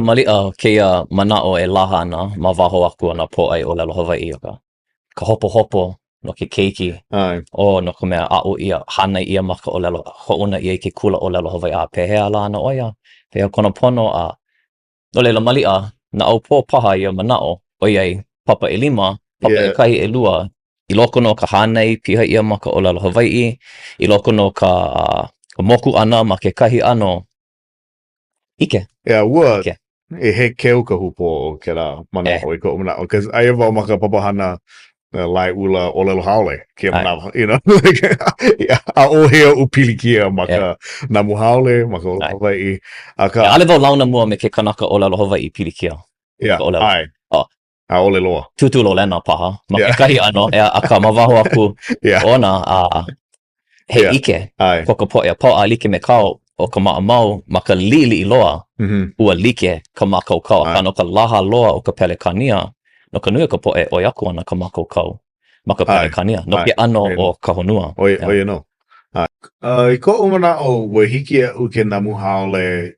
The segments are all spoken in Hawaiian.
Maliʻa kēia manaʻo e laha ana ma waho aku o nā pōʻai ʻōlelo Hawaiʻi ʻo ka, ka hopohopo no ke keiki. ʻAe. Oh, no ka mea, aʻo ʻia, hānai ʻia ma ka ʻōlelo, hoʻouna ʻia i ke kula ʻōlelo Hawaiʻi, a pehea lā ana ʻo ia? Pehea kona pono a No laila, maliʻa, naʻaupō paha ia manaʻo, ʻoiai, papa ʻelima, papa Yeah. ʻekahi, ʻelua, i loko nō o ka hānai piha ʻia ma ka ʻōlelo Hawaiʻi, i loko nō o ka, ka moku ʻana ma kekahi ʻano, ʻike. Yeah, ua, ʻIke. e he keu ka hūpō o kēlā manaʻo i koʻu manaʻo, 'cause aia wau ma ka papahana laeʻula ʻōlelo haole kēia manawa, you know, like, ʻaʻohe oʻu pilikia ma ka namu haole, ma ka ʻōlelo Hawaiʻi, akā. ʻAʻole wau launa mua me ke kanaka ʻōlelo Hawaiʻi pilikia. Yeah, ʻae. Oh. ʻAʻole loa. Tūtū lolena paha, ma kekahi ʻano, ʻeā, akā ma waho aku ona, a he ʻike ko ka poʻe a pau, a like me kāu, ʻo ka maʻamau, ma ka liʻiliʻi loa, ua like ka mākaukau, akā no ka laha loa o ka Pelekānia, no ka nui o ka poʻe, ʻoi aku ana ka mākaukau ma ka Pelekānia, no ke ʻano o ka honua. ʻO ia nō. I koʻu manaʻo, ua hiki iaʻu ke namu haole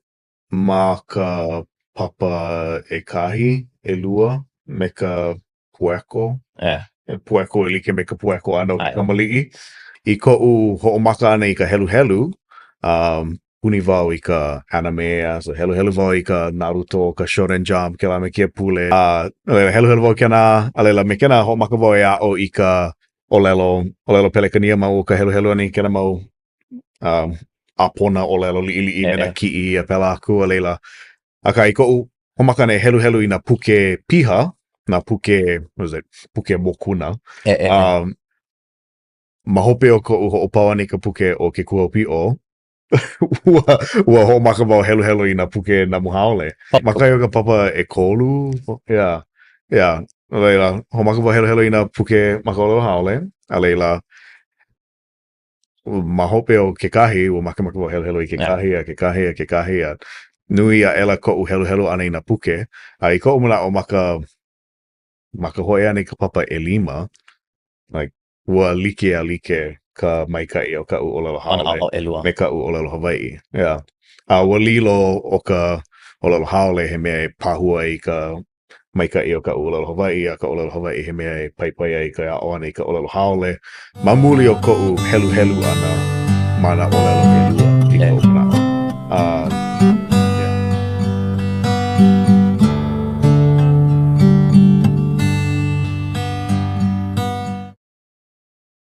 ma ka papa ʻekahi, ʻelua, me ka pueko. E pueko e like me ka pueko ʻana o ke kamaliʻi. I koʻu hoʻomaka ʻana i ka heluhelu, um, puni wau i ka anime, a so heluhelu wau i ka Naruto, ka Shonen Jump, kēlā me kēia pule. A uh, heluhelu wau kēnā, a laila me kēnā hoʻomaka wau e aʻo i ka ʻōlelo, ʻōlelo Pelekania ma o ka heluhelu ʻana i kēlā mau um, ʻāpona ʻōlelo liʻiliʻi me nā kiʻi a pēlā aku, a laila, akā i koʻu hoʻomaka ʻana e heluhelu i nā puke piha, nā puke, what is it, puke mokuna, e, e, e. Um, ma hope o koʻu hoʻopau ʻana i ka puke ʻo Kekuhaupio, ua, ua hoʻomaka wau heluhelu i nā puke namu haole. Ma kahi o ka papa ʻekolu, yeah, yeah, a laila, hoʻomaka wau heluhelu i nā puke ma ka ʻōlelo haole, a laila, ma hope o kekahi, ua makemake wau heluhelu i kekahi, a kekahi, a kekahi, a nui aʻela koʻu heluhelu ʻana i nā puke. A i koʻu manaʻo ma ka, ma ka hōʻea ʻana i ka papa ʻelima, like, ua like a like ka maikaʻi o kaʻu ʻōlelo haole me kaʻu ʻōlelo Hawaiʻi. Yeah. A ua lilo ʻo ka ʻōlelo haole he mea e pahū ai i ka maikaʻi o kaʻu ʻōlelo Hawaiʻi, a ka ʻōlelo Hawaiʻi he mea e paipai ai i ka aʻo ʻana i ka ʻōlelo haole ma muli o koʻu heluhelu ʻana ma nā ʻōlelo ʻelua i koʻu manaʻo. A.